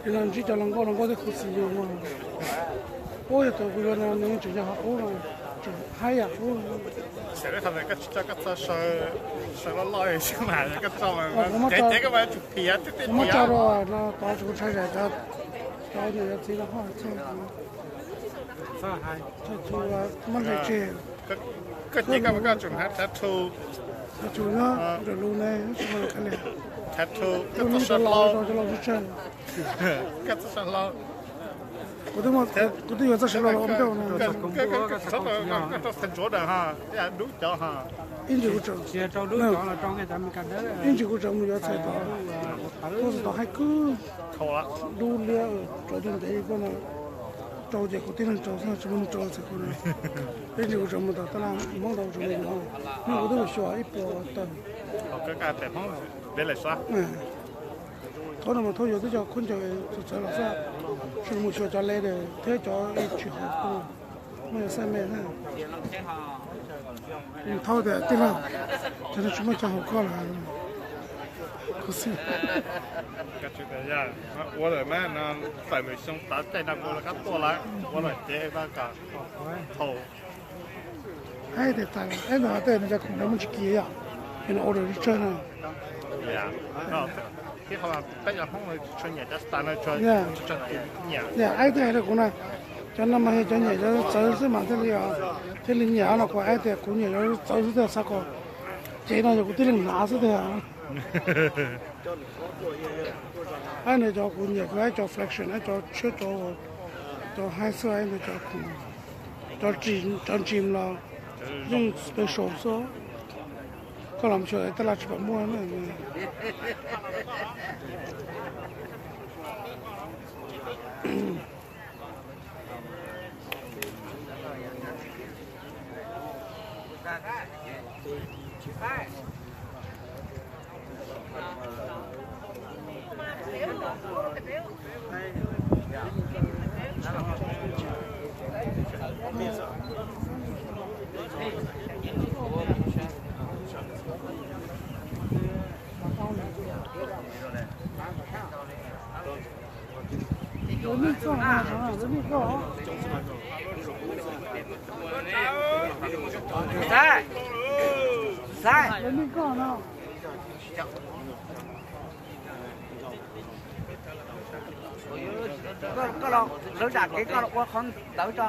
Ces no ntsib cov hluas nkauj, hluas nkauj thiab khuv xim yus mas. Ub, yog tus kuv yuav no nws tseem yog qub no, tseem haib yam qub. Kuv muab tso rau no tod, tsis kuv tshaj zam cov, cov niam cov txiv los ho txhaj, txhaj txhua muab nqis tseg. Txhaj txhua nyob ntawm lus ne, tsis muaj li. Lub nub rau laus, rau cov laus tsawg tsawg. Kuv twb yuav txoj siv laus los ua ncauj no. Ib ntsis kuv tseem, ib ntsis kuv tseem mus yuav txhais tod, tuaj txog tod haib kub. Dub liab, rau tib ntev koj no, rau ces kuv tib leeg rau xwb, tsis muaj neeg rau txhais kuv no. Ib ntsis kuv tseem mus tom tab laj Hmoob ntawd kuv tseem mus yuav, no kuv twb mus xyuas ib puas tawm. Thaum no mas thaum yuav twb cov khaub ncaws txawv txawv los xwb, tseem mus xyuas cov le thiab cov tsis haum muaj xaj me na. Thauj tias tij laug, cov no tsis muaj cov haum koj lawm. Kuv xwb. Ua lawm mas no, tawm nws xyoo tav caij no kuv lawv qab tuaj lawm, ua lawm ces no kom thaum. Haib tias tas, eb, ntawm no tej nws cov khoom no muaj tsis kiv yom, es nws order tsawg no. Peb cov Hmoob tsis tshua nyiam cov style no, tsuas nyiam. Aib twb hais rau kuv na, cov no mas yog cov nyiam cov txawv xwb mas thiaj li, thiaj li nyiam no. Kuv aib tias kuv nyiam cov txawv xwb tiag, xav kom cev no yog kuv tib leeg hnav xwb tiag. Aib ntawd cov kuv nyiam, kuv aib cov flagship, aib cov tshiab, cov haib xwb, aib ntawd cov khoom, cov ntsis los yeej special xwb. Koj los xyuas tab laj tsis pom muaj na. Koj los lawv zam kev koj los ua qhov ntawd tso.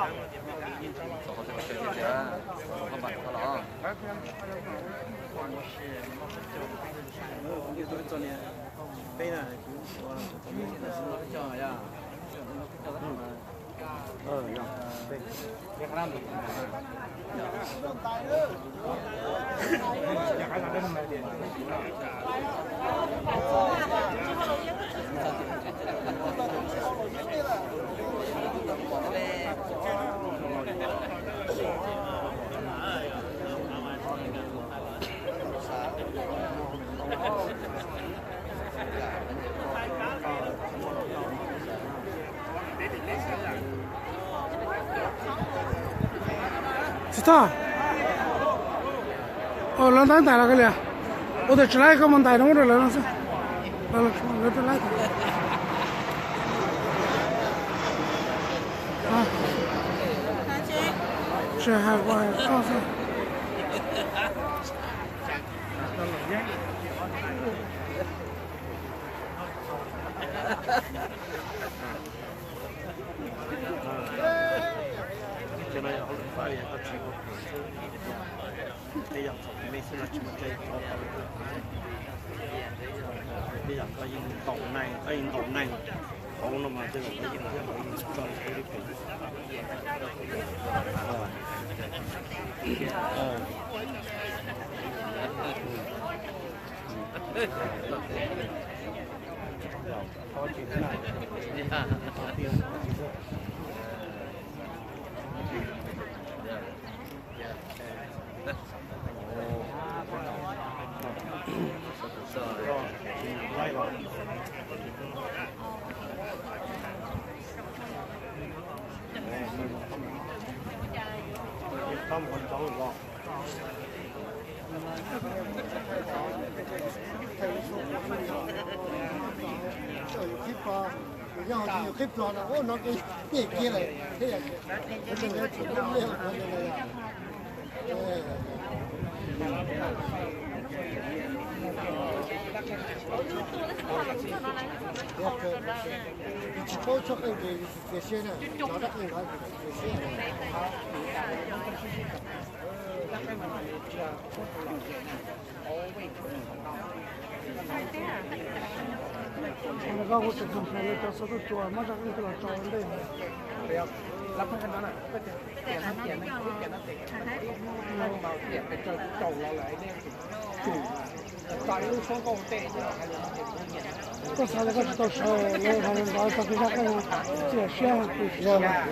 Txog, lawv ntaus ntais los kawg li. Ua tias tsis laib koj mus ntais no muab rau lawv no xwb. Lawv tsis laib. Tsis hais ua hais txog xwb. Yog hais tias yus qhib pluag no, ua no ces nyiaj kiag lawm thiab. Yus tsis paub tshuaj qeej ces yus tsis txiav siab na, cov rab qeej no yus tsis txiav siab. Koj kuv tseem tus hais li cov xov tooj tsuas muab zaj qeej coj los tso ua ntej. Koj xav tias koj tsis tau sawv, lawv hais ntawd tag kis zaj qeej txiav siab heev.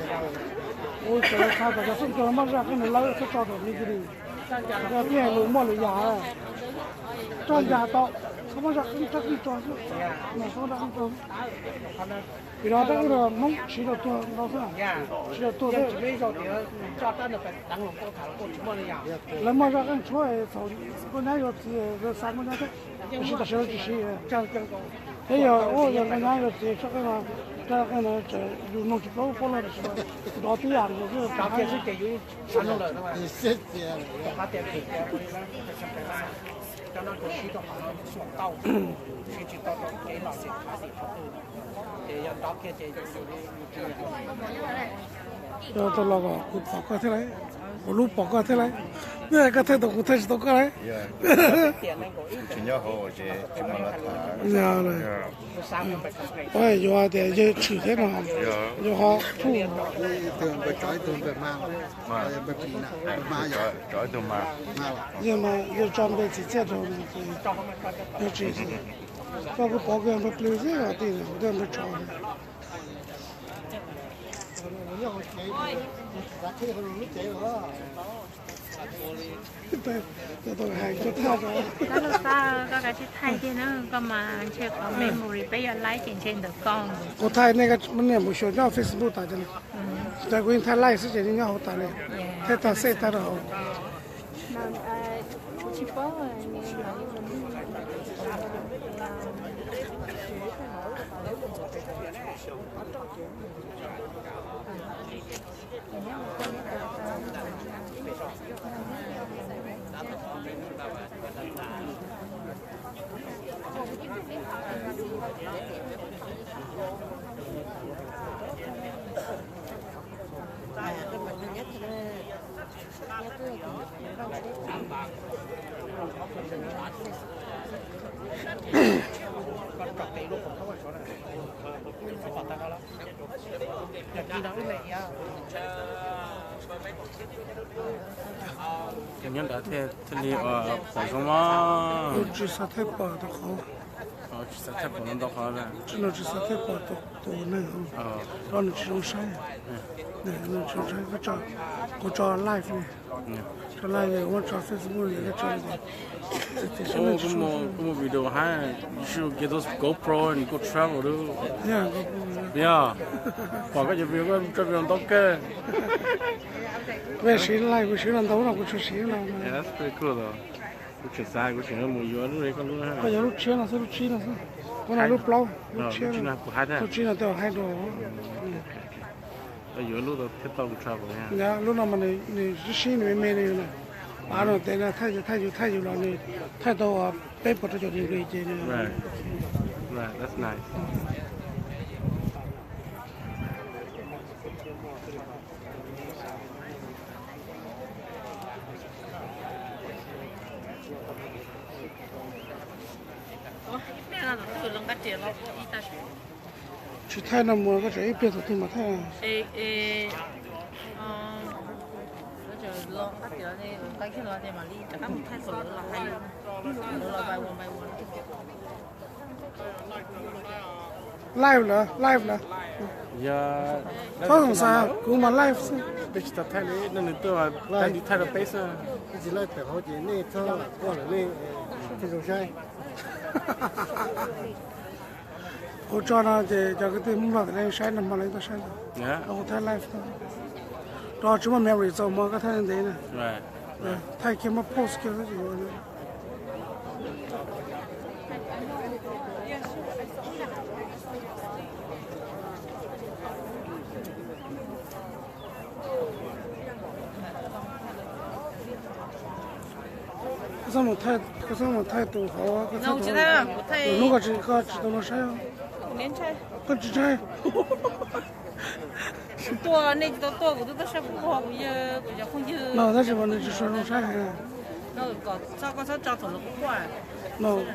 Ua tseem xav kom cov xov tooj tsuas muab zaj qeej no lawv txhob tso rau li kiag li. Koj thiaj hais lus muaj lwm yam. Tso ncaj tau, txhob muab zaj qeej rab qeej tso xwb. Mas txhob muab zaj qeej tso. Vim no rab qeej no Hmoob siv rau tuag ntau xwb, siv rau tuag xwb. Lawv muaj zaj qeej tshuab txhaum nkauj nyab yuav txiv, lawv xav nkauj nyab thiab, tiam sis tam sim no tsis siv. Thiab yog ua yog nkauj nyab yuav txiv, zaj qeej no, zaj qeej no yus mloog tsis paub, paub lawm tam sim no nrov tib yam nkaus xwb. Yog tau los kuv pom koj thiab lauj, kuv lub pom koj thiab lauj. Nyob koj thaij tau kuv thaij tsis tau koj lauj. Yog, yuav tias yawg tshwm thiab no, yog ho tsuj. Yawg mas yawg tso npe txiv txiaj rau no ces yog tsis, koj kuv pom koj npe plis xwb, kuv thiaj npe tso. Koj thaij, koj kav tsij thaij tiag na, koj mas ntshe qhov memory peb yuav laib ces ntshe ntawm koj. Kuv thaij nej, nej mus xyuas nyob Facebook tas ces, kuv yeej thaij live xwb ces nyob hauv tas li, thaij tag xej tag rau hauv. Nyob ntawd thiaj li pom zoo mas. Tsis xav thaij pom tau qhov. Tsis xav thaij pom ntau qhov. Tsis no tsis xav thaij pom tus neeg. Los nws tsis zoo saib. Nws tsis zoo saib, kuv tso live li. Tso live li, muab tso Facebook li, koj tso li. Kuv mus video hais, you should get those GoPro and go travel, dude. Yeah, pom koj cov video, koj tso video ntau kawg. Kuv siv live, kuv siv los ntau no, kuv tsuas siv no. That's pretty cool though. Kuv tseem xav kuv tseem mus yuav lub koj lub. Koj yuav lub tshiab no xwb, lub tsib no xwb. Kuv no lub plaub, lub tshiab no. Kuv hais, lub tsib no tej haib dua. Yuav lub tau thiaj tau kuv travel. Lub no mas nws sib sib nws me me li na. Pav no tes no thaij yus thaij yus thaij yus los nws thaij tau peb puas rau caum degree ces nws. Right, that's nice. Tsis thaij no mus koj tseem ib pliag tus twg mas thaij. Live lawm, live lawm. Txhob xav, kuv mas live xwb. Peb tsis tau thaij li, nej nws tuaj thaij rau peb xwb. Tsis live tawm hauv ces nej txhob quaj lawm, nej thiaj zoo saib. Kuv tso no ces cov kwv tij Hmoob Nplog tawm nej saib nag hmo lawv tau saib ntau. Kuv thaij live, rau tsis muaj memory txaus hmo koj thaij ntev na. Thaij kiag muab post kiag xwb. Koj txhob mus thaij tus hauv, koj txhob tus hauv, hnub koj tsis, koj tsis tau los saib. Koj tsis saib. Tuaj nej tsis tau tuaj kuv twb tuaj saib kuv pog kuv yawg kuv cov phooj ywg no tab sis mas nws tsis tshua zoo saib heev. No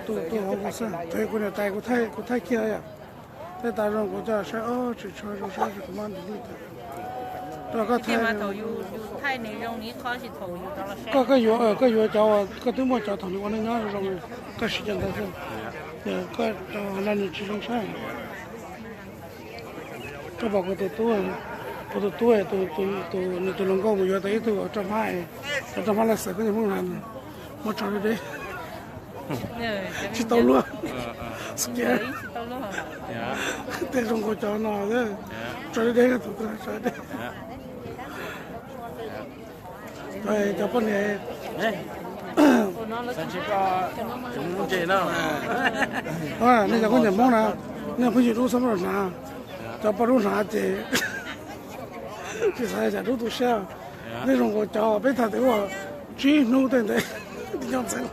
tus tus hauv kuv xwb, kuv niam tais kuv thaij kiag yom. Tej tas zoo kuv coj saib, tsis tshua zoo saib ces kuv muab delete. Rau koj thaij, koj koj yuav koj yuav cov uas koj twb muaj cov thaum nws ua neej nyob zoo zoo, koj siv cov ntawd xwb. Koj cov no nws tsis zoo saib. Koj pom kuv tus tub, kuv tus tub, nws tus hluas nkauj mus yuav tau ib tug roj hmab, roj hmab laj xaws koj niag Hmoob na, muab tso deb deb. Tsis tau luaj. Scare. Tej zoo nkaus cov no, tso deb deb, tso deb deb. Cov poj niam, nej cov poj niam Hmoob na, nej phooj ywg dub txhob muab rau hnav, cov poj dub hnav ces tsis xav cas dub tu siab. Nej zoo nkaus cov peb tham tias ua tsib hnub tej ntawd nyob ntxeev.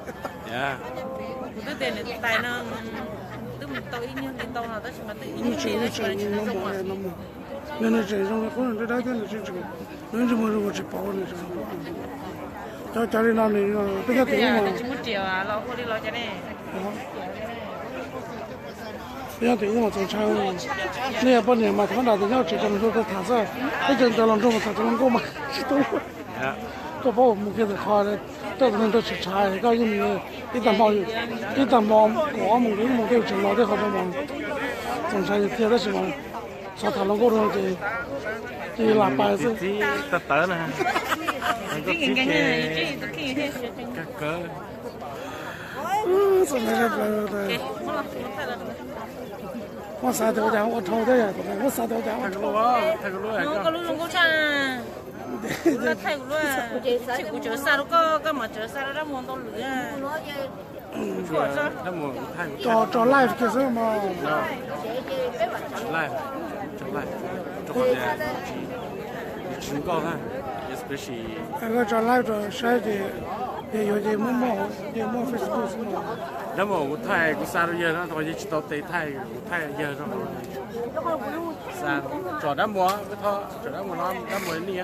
Nws tseem zoo li qub nws dawb dawb thiab nws tseem tseem, nws tsis muaj zoo tsis paub nws tseem zoo. Cov cov li no nws peb nyob tim ub mas, peb nyob tim ub mas txaus ntshai. Nej yog poj niam mas thov nram tias nyob tsev cov hluas nraug tham xwb, ib co cov hluas nraug mas tham cov hluas nkauj mas tsis tau. Koj paub mus kiag ntawm qhov coj tus neeg nrog tsis tshav koj yeej mus ib tag hmo, ib tag hmo kaum ob moos kaum ib moos tej tseem los tej qhov no mas txaus ntshai tiag tab sis mas xyov tham hluas nkauj rau ces lam pais xwb. Txaus ntshai plaws. Muab xav tias ua cas ua dhau thiab yom, muab xav tias ua cas ua dhau. Tso, tso live kiag xwb mas. Koj tso live rau saib ces, ces yuav ces muaj muaj, ces muaj Facebook xwb mas. Dab mus kuv thaij kuv xa rau yawg no, yeej tsis tau tes thaij, kuv thaij yawg rau. Tso dab mus, tso dab mus no, dab mus ni.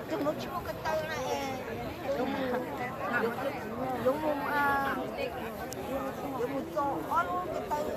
Tus no tsis muaj ko taw na, yuav mus, yuav mus txo ob lub ko taw.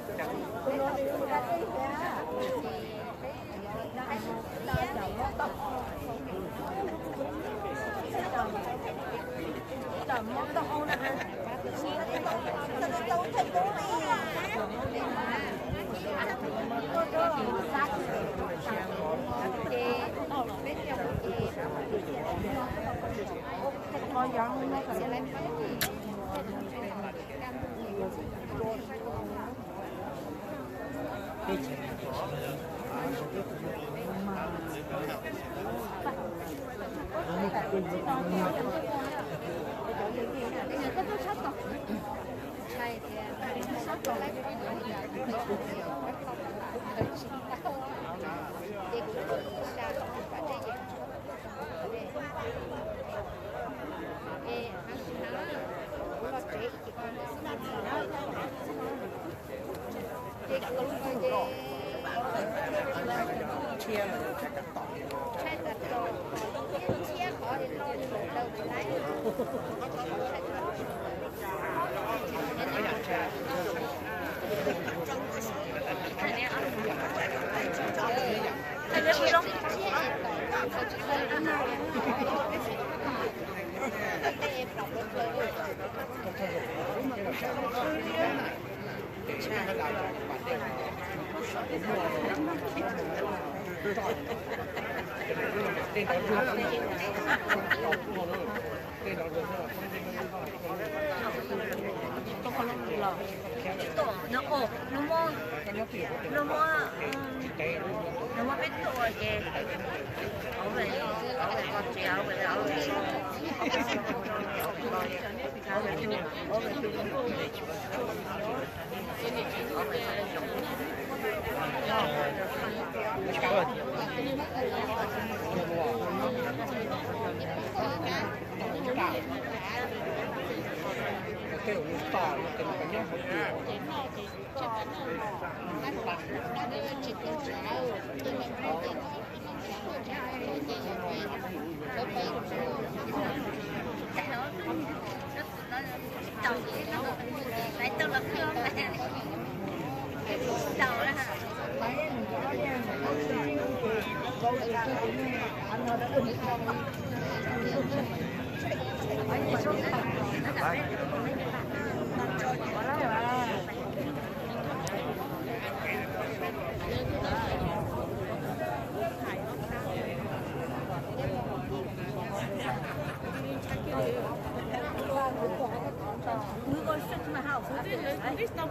Tsis tuaj,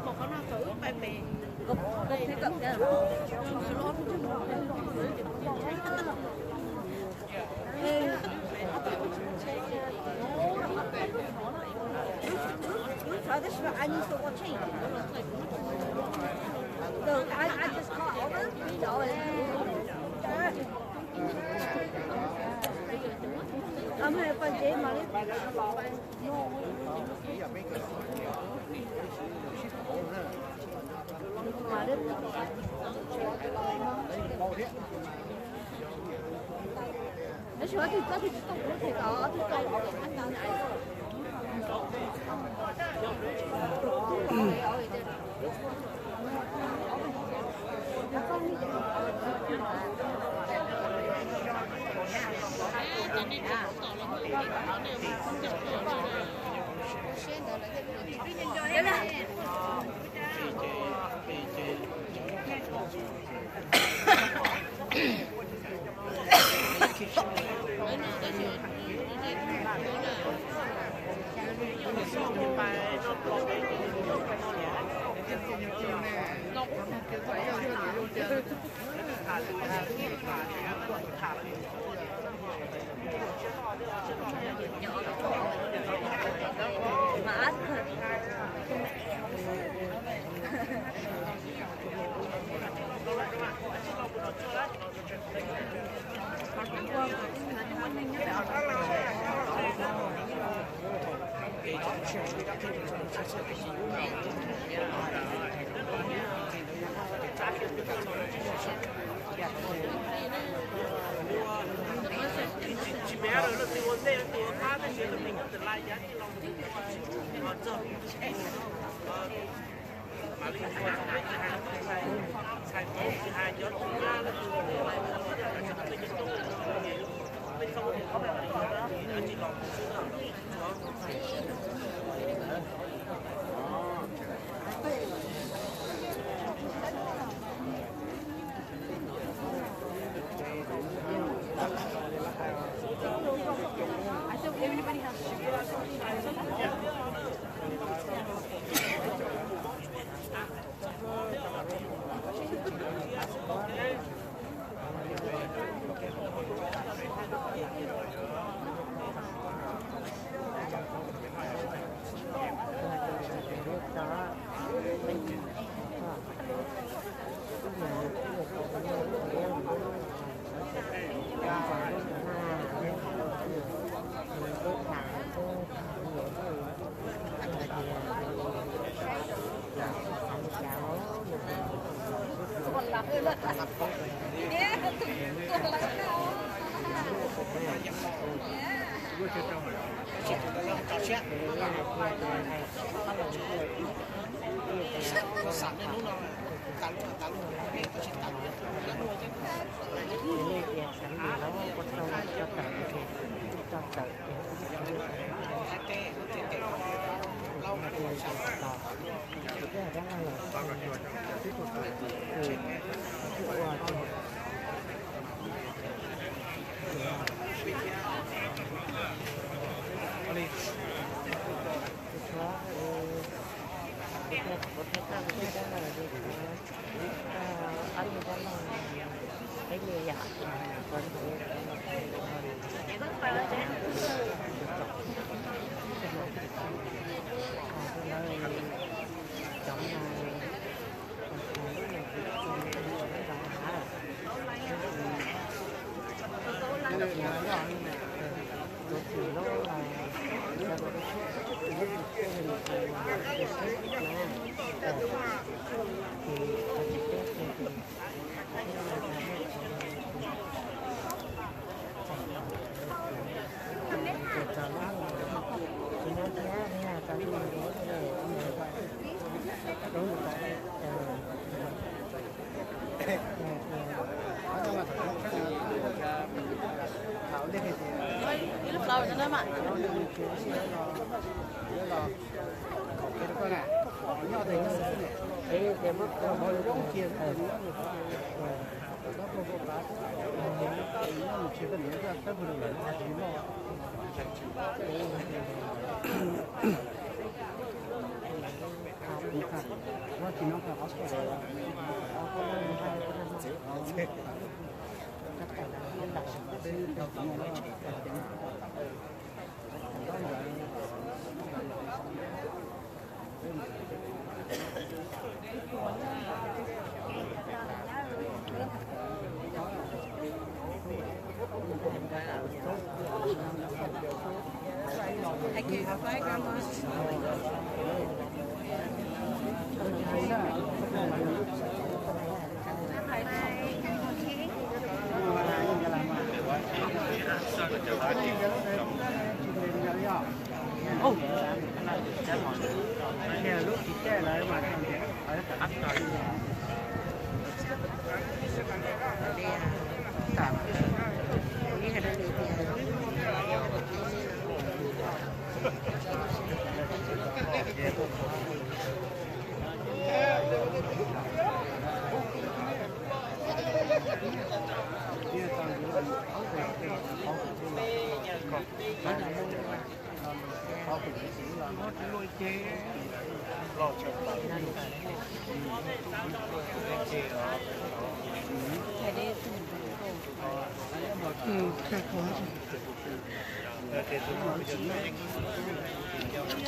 nws, nws muab, nws muab peb tuaj ces This one I need to watch it. So I, I just call over. I'm gonna put Jay money.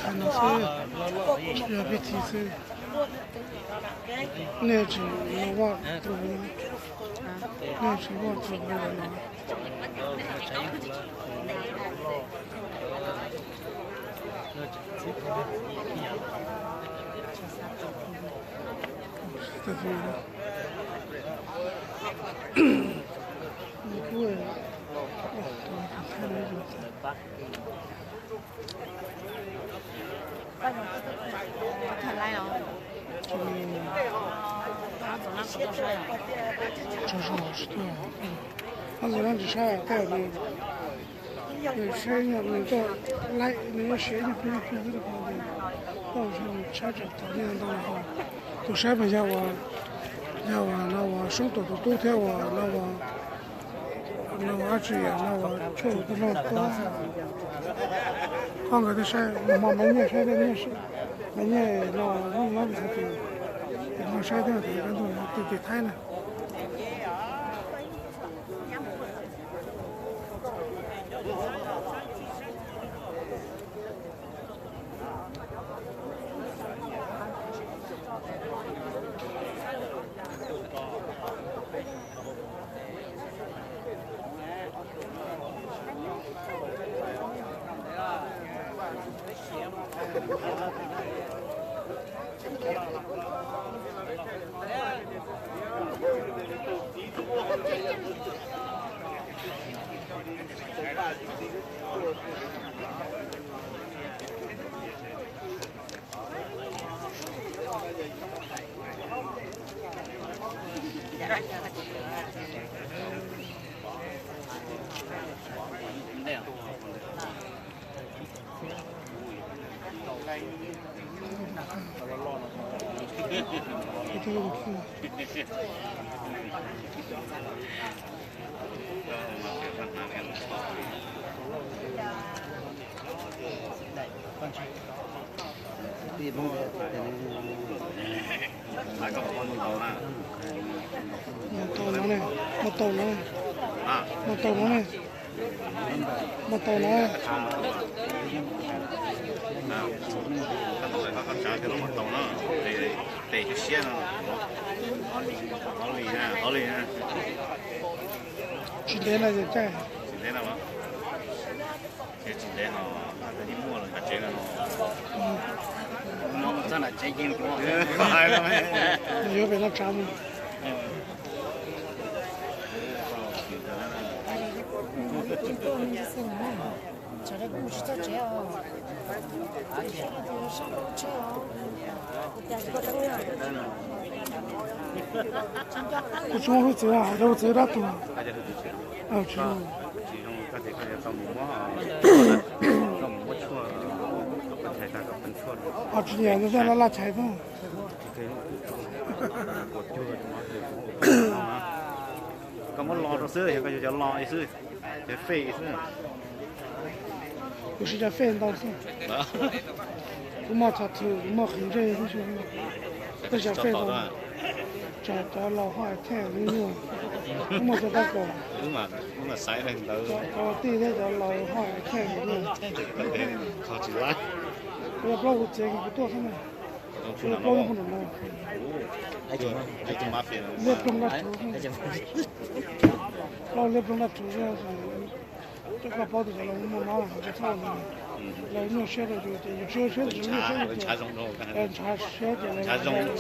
Thaum no xwb, tsis yog pib txiv xwb. Nej tsis vaj tus, nej tsis vaj tus no. Tso zog tsis tuaj, ob tug no tsis saib tej nws, nws saib nyoj nws tuaj laib nws yuav siav nyoj plig nyoj plig xwb rau qhov tias tuaj nws tshab tseem tau nyoj ntau ho. Tus saib mas yog uas, yog uas no uas Soob Tuam tus tub thiab uas no uas, no uas dab tsi no uas Tshuaj tus tub no tuaj. Koj nkawd thiaj saib, nws hmo Maiv Nyiaj saib thiab, Maiv Nyiaj no lub no txhais tes, no saib thiab tes kab ntug no tus tim Thaib na. Mus tau no ne, mus tau no ne, mus tau no ne, mus tau no. Tes siab siab no. Tsis ntev no ces caij. Tsis ntev no los? Ces tsis ntev no, ib muaj los nram tsev no. Yuav pem no tsav mus. Kuv tsis muaj hwj txwv, hais rau hwj txwv dab tug. Tsis, tsis nyiam ntawd thiaj laj laj chais xwb. Koj muab lo rau xwb, yog koj yuav cov lo xwb, cov fej xwb. Kuv siv cov fej ntau xwb. Kuv muaj txhov thwm, kuv muaj qhwv ntsej, tej cov fej ntau. Cov laus haj thiaj nyuaj, kuv muaj cov tab kaum. Cov tij thiab cov laus haj thiaj nyuaj. Kuv yog plaub kuv txiav kuv tuaj xwb na. Kuv yog plaub hnub poob nram no. Liab ploog daj rhuv, plaub liab ploog daj rhuv xwb. Coj koj paub tias cov laus muaj mob los coj txhob ua ntawd. Lawv nyuaj siab rau yus ces yus siab siab, yus nyuaj siab rau ces ntshav siab ces lawv zoo. Sawv ntxov no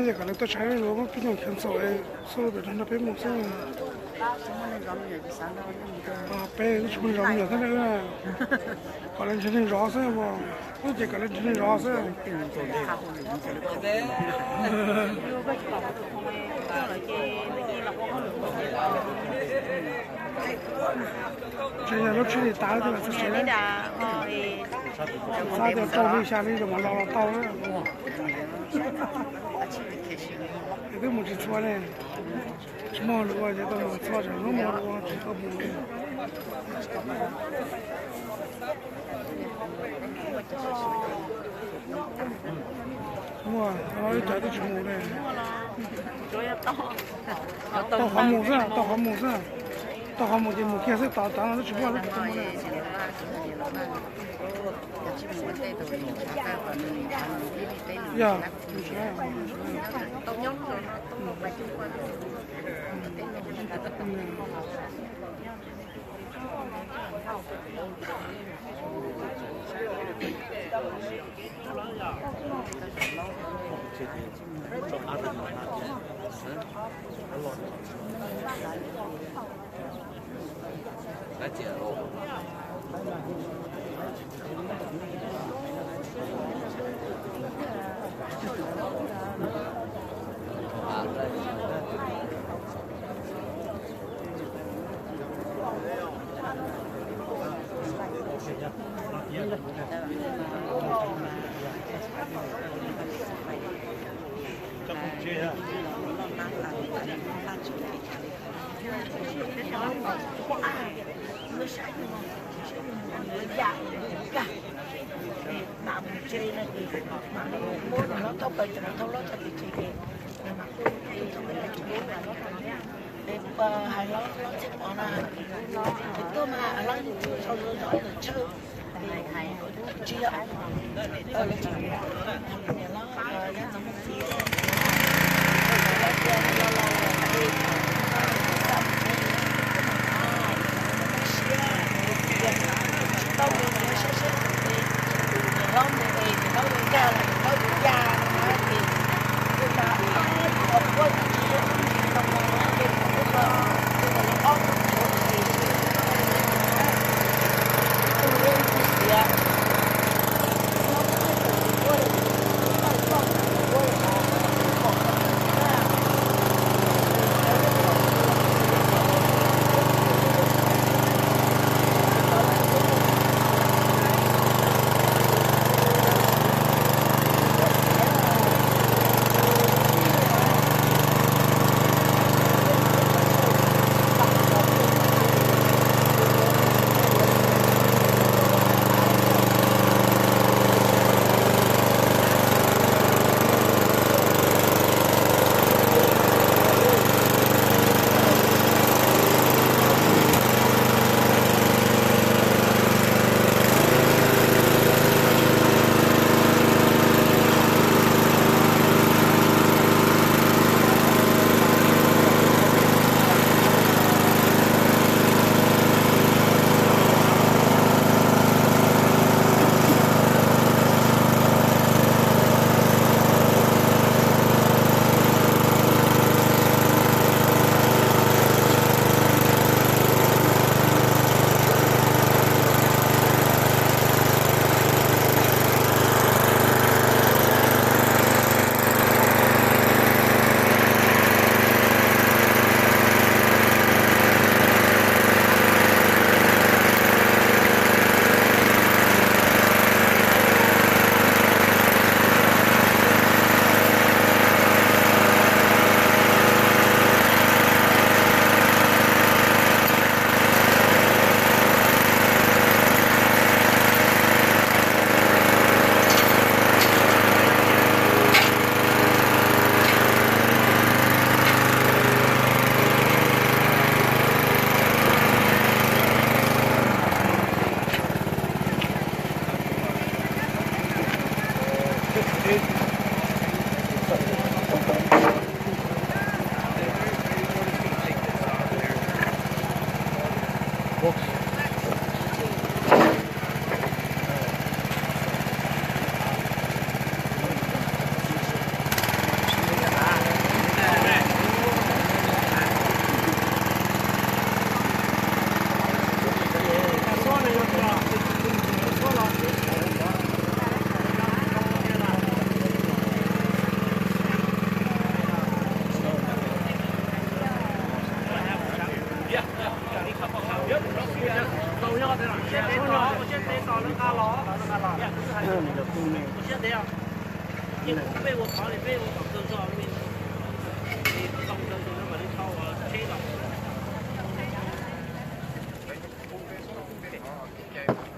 ces kom lawv tuaj tshawb los muab peb coj khiav ntxov xwb, peb nrog peb mus xwb. Peb tsis muaj neeg zov me nyuam thiab na, kom lawv nrhiav neeg zov xwb, wb ces kom lawv nrhiav neeg zov xwb. Tsev yog lub tsheb li tas thiaj los txog tsev. Xav tias tau li xya li los mas los los tau na. Es twb mus tsis txhua ne, tsis muaj lus ua ces tau mus txhua, tseem hnub mus ua tsis tau mus li. Muaj ib co twb tsis mus li. Tau qhov mus xwb, tau qhov mus xwb. Tau qhov mus ces mus kiag xwb, tom tav no twb tsis muaj lub twg tuaj mus li. Yog, Es hais hlob hlob txheej mov na, es tuaj mas hlob yus tsis tau zov zov ntawm tsawg, tsis yog, lawv tsis, niam hlob, nyab ntxoov mus txiv, lawv tias los los es, tsis tau mus, tsis tau mus, siab siab tus es, niam hlob mus es niam hlob mus ncaj los niam hlob mus ncaj no na ces, tus mas, tus mas, tus mas, tus mas, tus mas,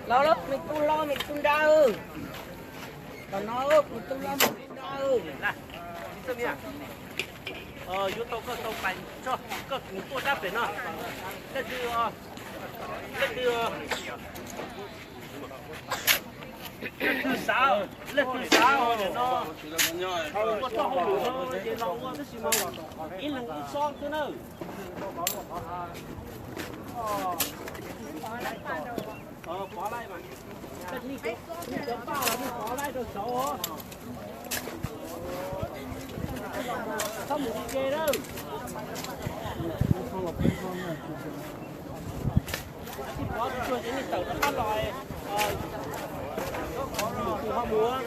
Los, los, me tub hlob me tub nrab. Tom no kuv tub hlob me tub nrab. Yuav tau koj tau pais tso, koj mus tuaj sab pem no. Leej twg, leej twg, leej twg xav, leej twg xav no, ua txoj hauj lwm no ces los ua tab sis mas ib leeg ib xob xwb na. Pov laij mas, nej cov paj los nej pov laij rau saud. Txhob mus ua ke lawm. Tsis pov tsuag ces nej tawm rov qab los, tus ho mus.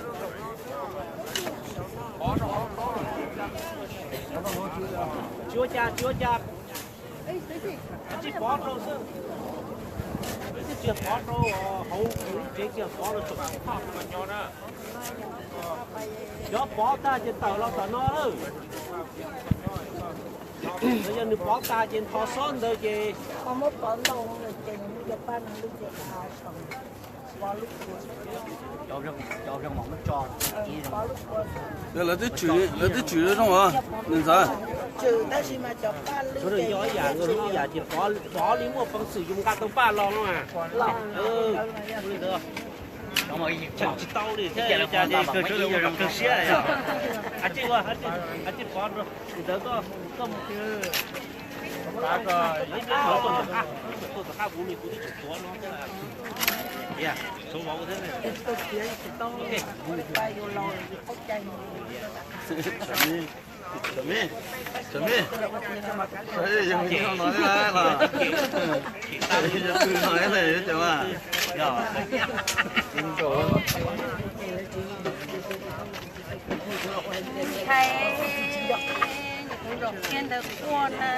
Tsis ua cas, tsis ua cas. Tsis pov rau xwb. Tsis pov rau hauv lub tsev, tsis pov rau tsoom phaj mas nyo na. Cov pov tag ces tawm los tom no lawm. Yog nws pov tag ces nthos xob ntawd ces muab pov ntau ces nws cov paj no lub ces Yog lawv twb tswm, lawv twb tswm zoo os, nws ntxawm. Tsuav yog ib yam, ib yam ces pov li muaj peev xwm yus nqa tau paj los no. Tsis tau li thiab, cas kawg zoo kawg siab. Tsis pov ntawd koj, koj mus tom qab kuv, kuv twb tseem tuav no. Ntshai, kuv zaum kiag ntawd quaj na.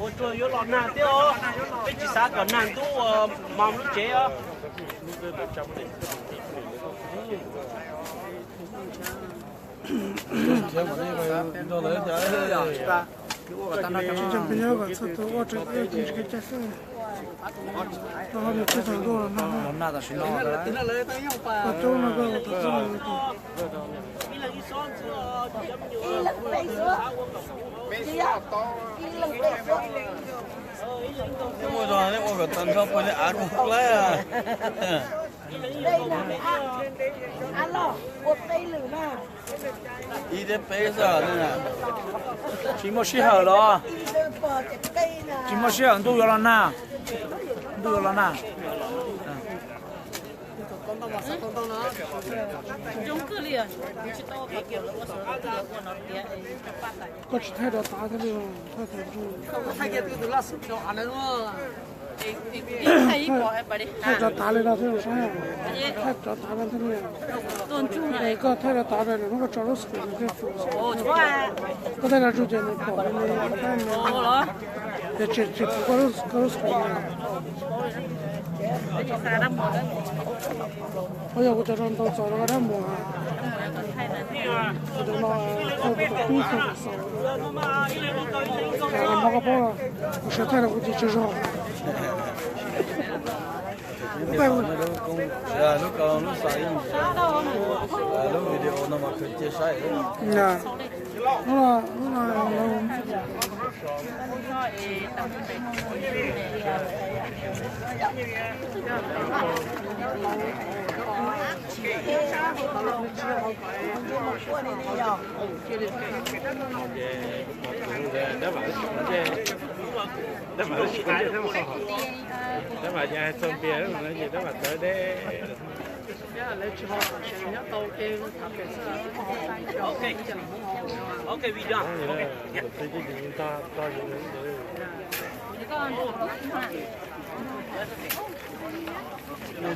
Ua tsuag yuav los nag thiab os, peb tsis xav kom nag ntub mos lub tsev os. Tsis cov peb nyob kom txhua tus ua raws li tsis kev cai xwb. Rau qhov nws twb tau ntuj los nag, los nag tam sim no, koj coob no koj ua tau txoj. Muaj zog nej ua kom tag nrho puag li av rau laib. Ib thiab peb xwb. Tsis muaj sij hawm los? Tsis muaj sij hawm, ntuj yuav los nag. Ntuj yuav los nag. Koj tsis thaij rov tav thiab li, thaij rov tav li no thiab, thaij rov tav li no thiab. Es koj thaij rov tav rau, hnub koj tso lub screen no thiaj fuv. Koj thaij rov tsuj ces nws pom li, ces tsis fuv koj lub screen no. Ua yog kuv cov no ntau txaus rau dab muag, cov no thawj kuv tus tub xwb xaus, cas los mob koj paub, kuv siav thaij rau kuv ces tsaug zog. Lub ko lub xav ib, lub video no mas khaws cia saib. Dab mas txog ntiag, dab mas txawv deb.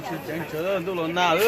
Tsis ceev tsawv ntuj los nag.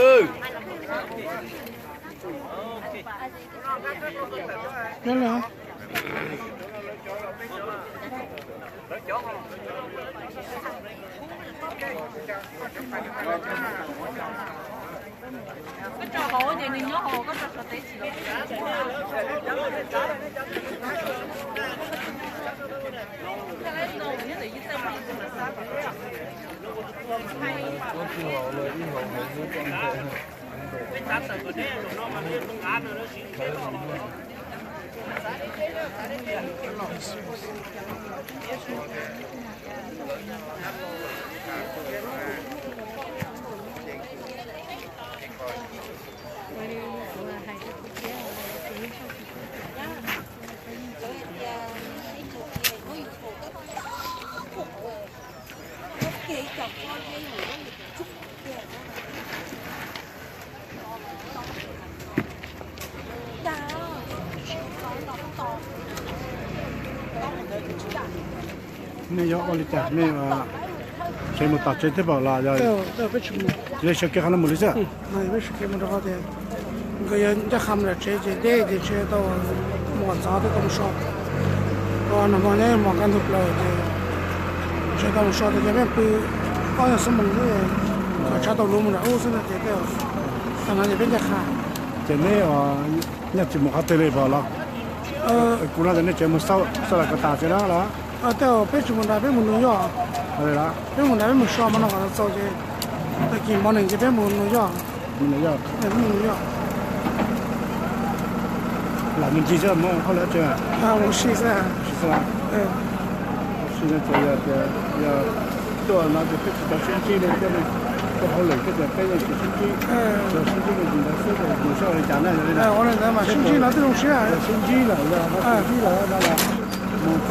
Nej yuav ua li cas, nej tsev mus tom tsev thiab pom los yog? Peb tsis mus, peb sawv kev qhov no mus li xwb. Peb sawv kev mus rau qhov tias nkawd yuav ncaj qha mus lawm tsev ces deb ces tsis tau mus kom ntxov thiaj tau mus so. Nag hmo nyob hmo kaj ntug plaws ces tsis tau mus so tias yog peb pw ob yog xuab moos xwb, kom tshav tau luv mus nram ub xwb no ces tej, tag no ces peb ncaj qha. Ces neb nyaj tsis mus qhov twg li pom los? Kuv no ces nej tsev mus xauj xauj las ko tas tsev na los? Tej peb tsis mus nrad, peb mus New York. Peb mus nrad peb mus so hmo no kom txaus ces tag kis hmo nees ces peb mus New York. Lam me ntsis xwb, muab hauj lwm tsev. Ua si xwb. Ua si xwb. Ua si no ces yog tias yog tuaj no ces peb tsis tau sib ntsib li thiab ne, tuaj hauj lwm thiab ces peb yeej tsis sib ntsib. Yog sib ntsib me ntsis ntawd xwb ces mus saib ua li cas na, yog li ntawd. Ua li ntawd mas sib ntsib no twb zoo siab. Yog sib ntsib lawm, yog sib ntsib lawm no los mus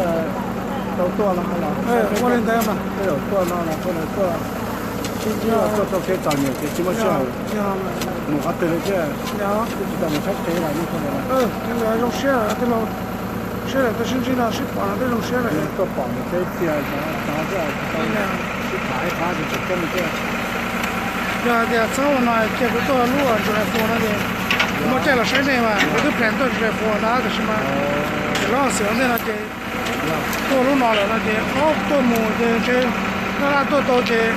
tau tuaj no los. Ua li ntawd mas tej zaum tuaj no los tuaj sib ntsib los tuaj tau kev txom nyem ces tsis muaj sij hawm mus qhov twg li thiab. Twb tsis tau mus sab tsev los. Zoo siab, siab lawm, tuaj sib ntsib no sib pom no twb zoo siab lawm. Tuaj pom mus teb tiag, sib tham ib qhab ces tseem ceeb li thiab. Yog hais tias txhob ua no cia kuv tuaj lub July Fourth no ces kuv muaj caij los saib nej mas kuv twb plan tuaj July Fourth ntag tab sis mas ces lub xwm ntej no ces tuaj lub no lawm no ces ob tuaj mus ces ntshe noj laj tuaj tau ces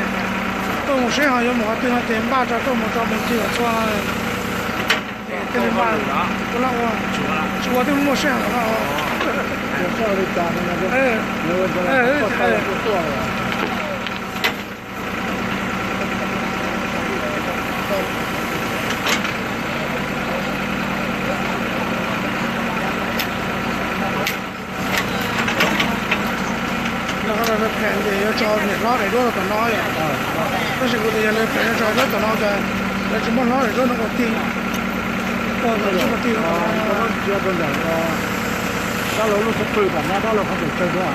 tuaj mus seb ho yuav mus qhov twg no ces npaj tso tuaj mus tso mus ncig txhua no. Thiaj li npaj ua laj ua, tsis ua twb muaj sij hawm no. Lawv phem ces yuav tso niam hlob daim duab rau tom no yom. Tab sis kuv tias yog lawv phem yuav tso duab tom no cas lawv tsis muab hlob daim duab no ua tij, ua kom lub ntsej muag tij, sab laug lub xub pwg tom no dab laug qhov tseem tsawg dua.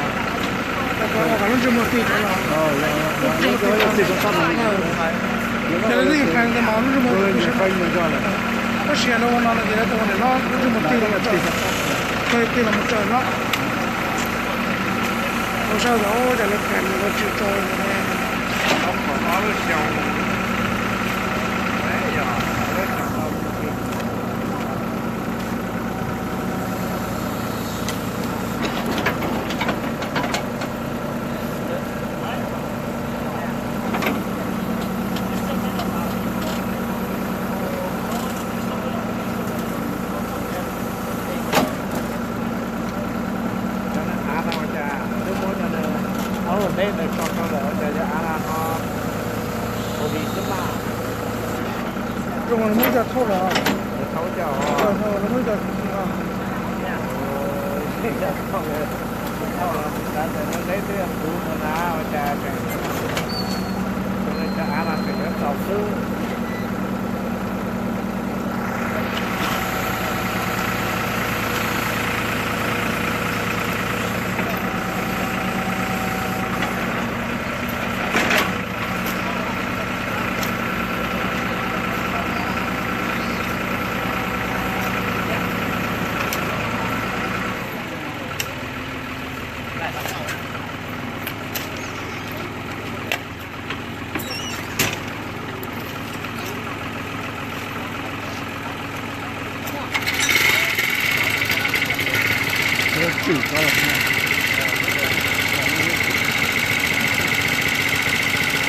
Kom lub ntsej muag tij rov los, lub ntsej muag tij rov los. Yog lawv twb yeej phem ntawd mas lub ntsej muag tij sab, tab sis yog lawv ua no no ces lawv ua niam hlob lub ntsej muag tij los mus tsaws, tij los mus tsaws no. Ua saib tas cas lawv phem nws lawv tsis tso. Muab cov thauj los, muab cov thauj los, cov av mas tseem yuav txaus xwb. Lub tswm ko los,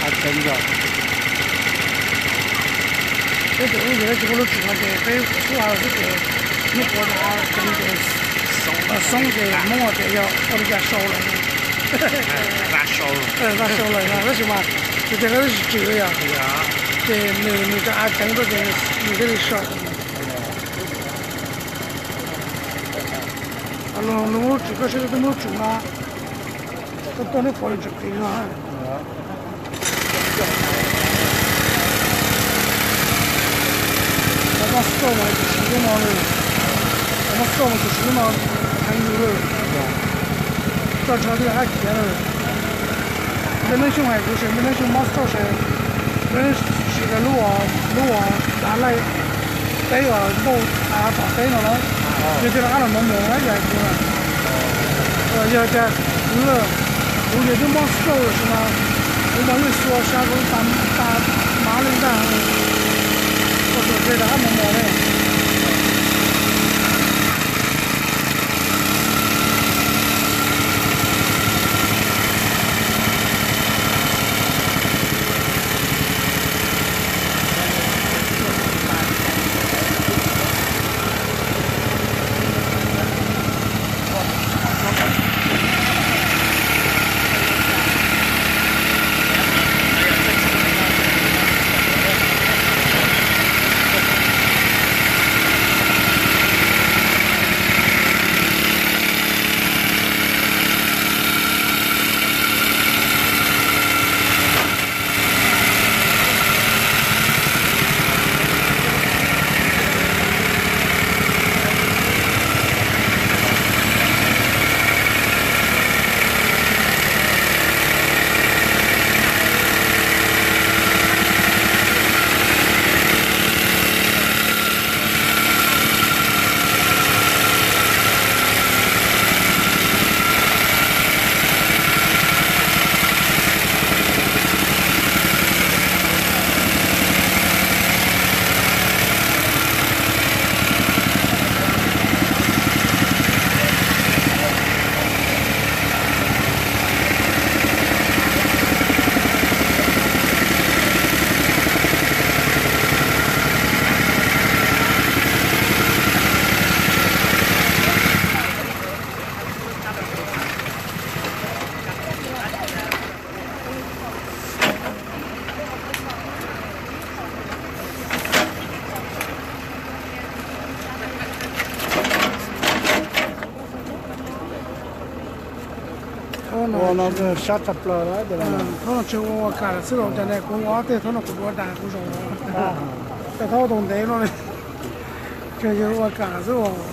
av tseev yog, peb tus ub yog tsis muaj lub tswm no ces peb ua xwb ces hnub puav av tseev ces xoob ces Hmoob tias yog ua li cas sau lawm, vaj sau lawm no tab sis mas tus tiag tab sis tswm yog, ces nws nws cov av tseev tuaj ces nws thiaj li sau. Los lub tswm koj saib, lub tswm no koj tuaj neb pom li tswm qis no. Cov mos xauj mas tus siv lub no lawm, cov mos xauj mas tus siv lub no heev yus lawm, toj ntsho thiaj li qab khiav lawm. Npej Neeb Xyooj hais kuv ces Npej Neeb Xyooj mos xauj ces Npej Neeb siv lub, lub uas dav laij teb uas npauj av tom teb no na, yog thiaj li qab los mos mos na yog kuv na. Yog tias kuv, kuv yog twb mos xauj lawm sis mas kuv mas yeej xua sab kuv tas tas mab li ntag, ua tus ke rov qab mos mos li. Ua no sab tshaj plaws. Thaum no tsis ua ua kam lawm xwb los cas ne, kuv ua ob teg thaum no kuv duav dag kuv zoo. Tej thaum ua tus ntev no li, tsis yog ua kam lawm xwb os.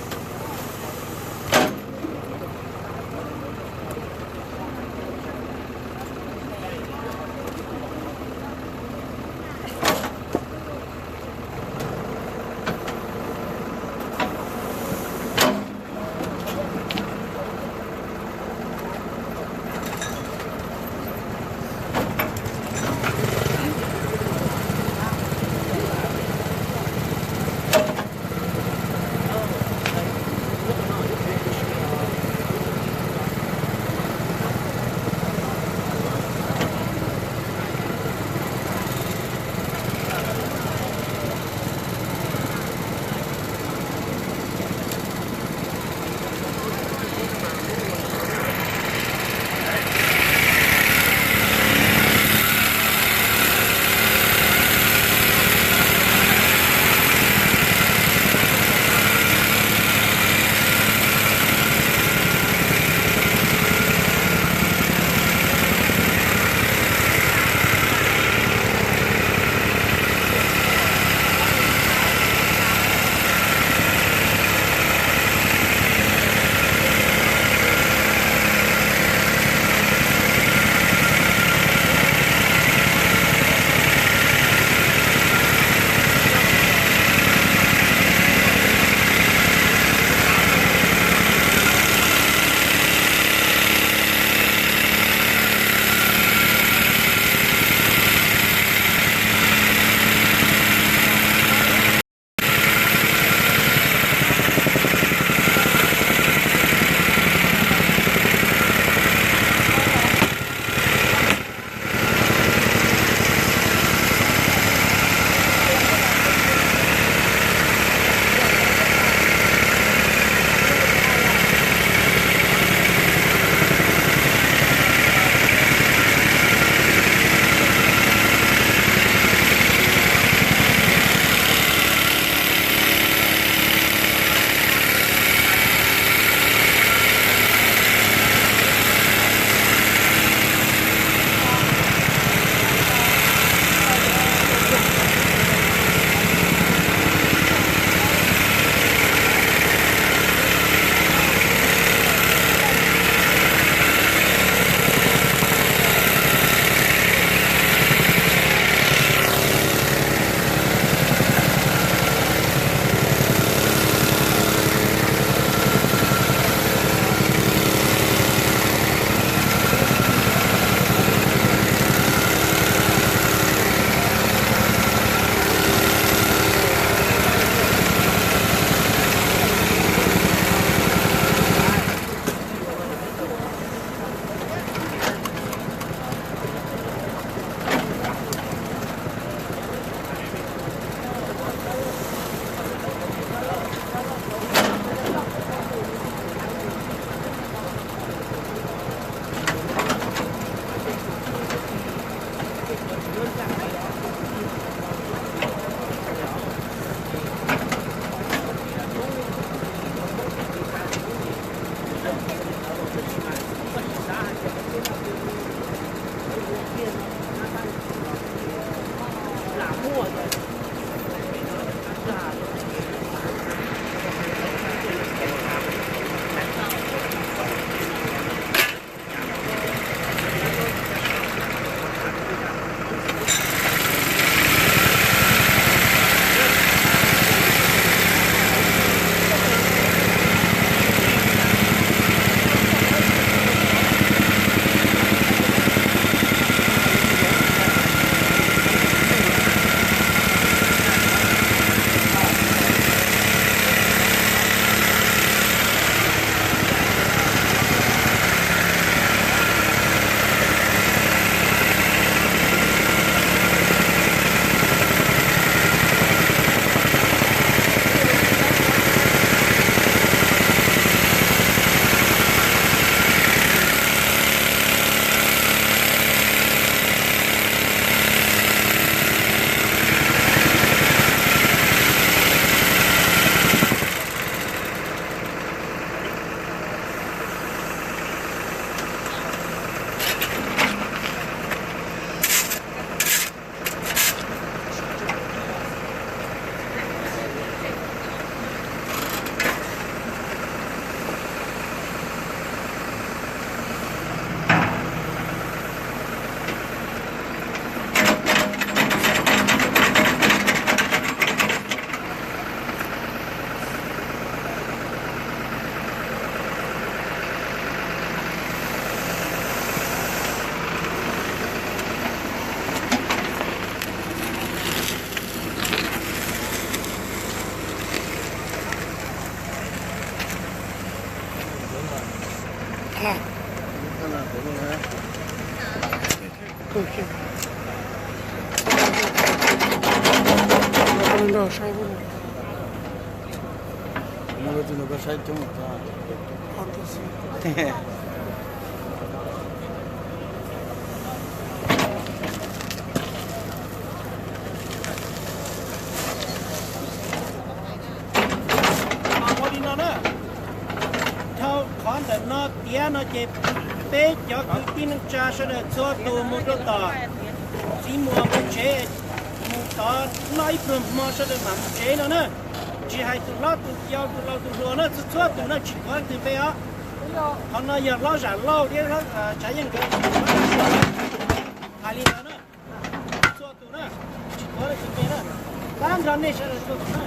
Nrog saib, muaj lub txij no koj saib coob. Ua li no na, dhau qhov ntawm no tiav no ces peb cov kwv tij neej tsa sawv daws txhua tus mus rau tom txiv muas peb tsev, mus tod noj ib pluag hmo sawv daws mam mus tsev no na. Tsis hais tus hlob tus yau tus laus tus hluas na, txhua txhua tus na tsis tuav leej twg peb os. Qhov no yog hlob Zam Lauj thiab hlob Tsav Yeej nkawd hais li ntawd na. Txhua tus na, tsis tuav leej twg peb na, tab nrog nej sawv daws txhua tus na.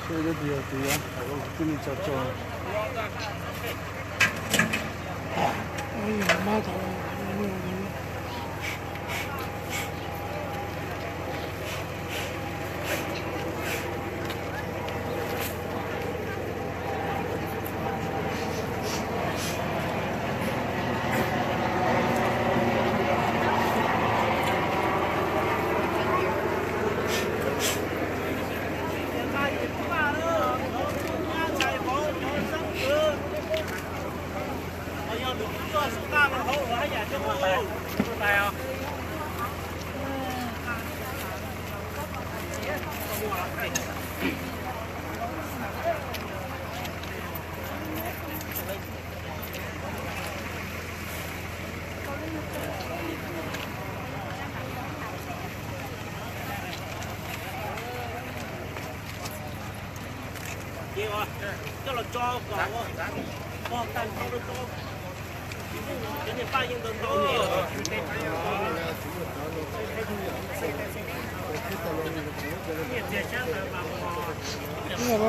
Seb lawv tias tus yog twb li tso tso.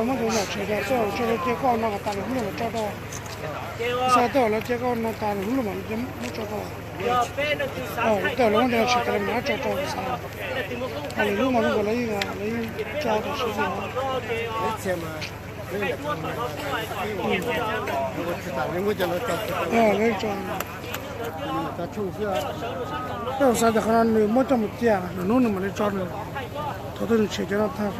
Muab tus yam tseem tias tej zaum lawv cia koj no kom tas lawm hnub no mam tso rau. Xav tej zaum lawv cia koj no tas lawm hnub no mam muab tso rau. Tej zaum lawv muab cov no tsis tas lawv mam tso rau xav. Ho lwm hnub mas zoo nkaus lawv yeej, lawv yeej tso tam sim no. Lawv tso. Tej zaum xav tias qhov no nws muab coj mus cia lwm hnub nws mam li tso nws. Thaum twg nws tshem cov no tag.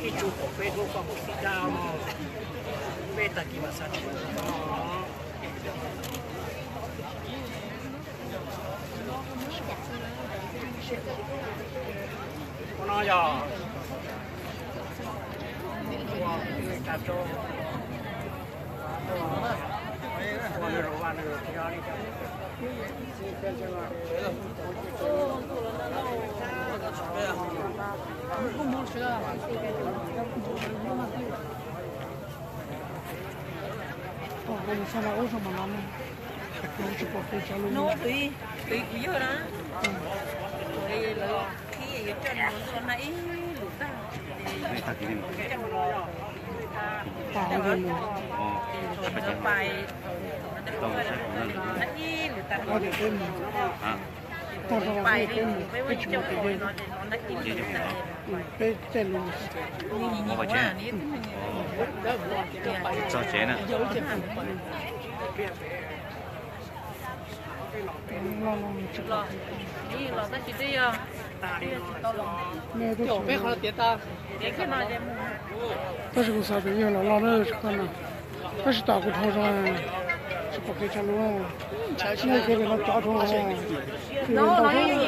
Ib tug pom peb hnub koj mus sib dab, peb tag kis mas xav tsis tau. Ua no yog ua nws rau vaj nws thiab li cas. Ua nws xav lawm ub zoo mas no ne. Tsis pom kev tshav lug. Tus, tus kuv yawg na, lawv qhib yuav coj nws mus ntuj los nag ib lwm tag. Pais, nag ib lwm tag. Tag rau pais li peb mus peb tsis muaj kev yog, nag ib lwm tag. Peb caij lus txog tsev na. Los, los tab sis twb yog, twb yog tsis tau los. Peb qhov tiav tas. Tab sis kuv xav tias yog los los na, tsis tau na. Tab sis tom kuv dhau zoo, tsis pom kev tshav lug. Nej kev pem no cov dhau. No,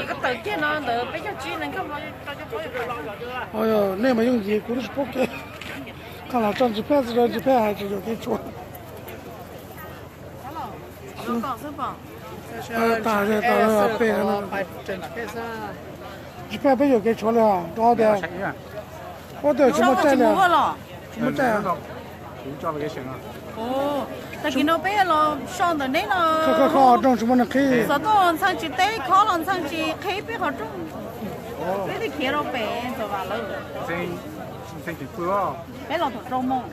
koj tawm kiag no ntawd peb caug tsib nees nkaum no. Nej mas yooj yim, kuv twb tsis paub kev. Qhov los tso ntsis phaj, tso ntsis phaj hais tsis yuam kev tshuav. Tas tas peb, tsis phaj peb yuam kev tshuav li os, rau tias, ua tias tsis muaj tsaij li os. Muaj tsaij. Tag kis no peb los so ntawm neb no. Kho kho rooj tsis muaj neeg qhib. Xov tooj los ntxhee tsis teb, khob los ntxhee tsis qhib peb qhov rooj. Peb thiaj khiav rau pem Ntxoov Vam lawm. Peb los thaum rau moos.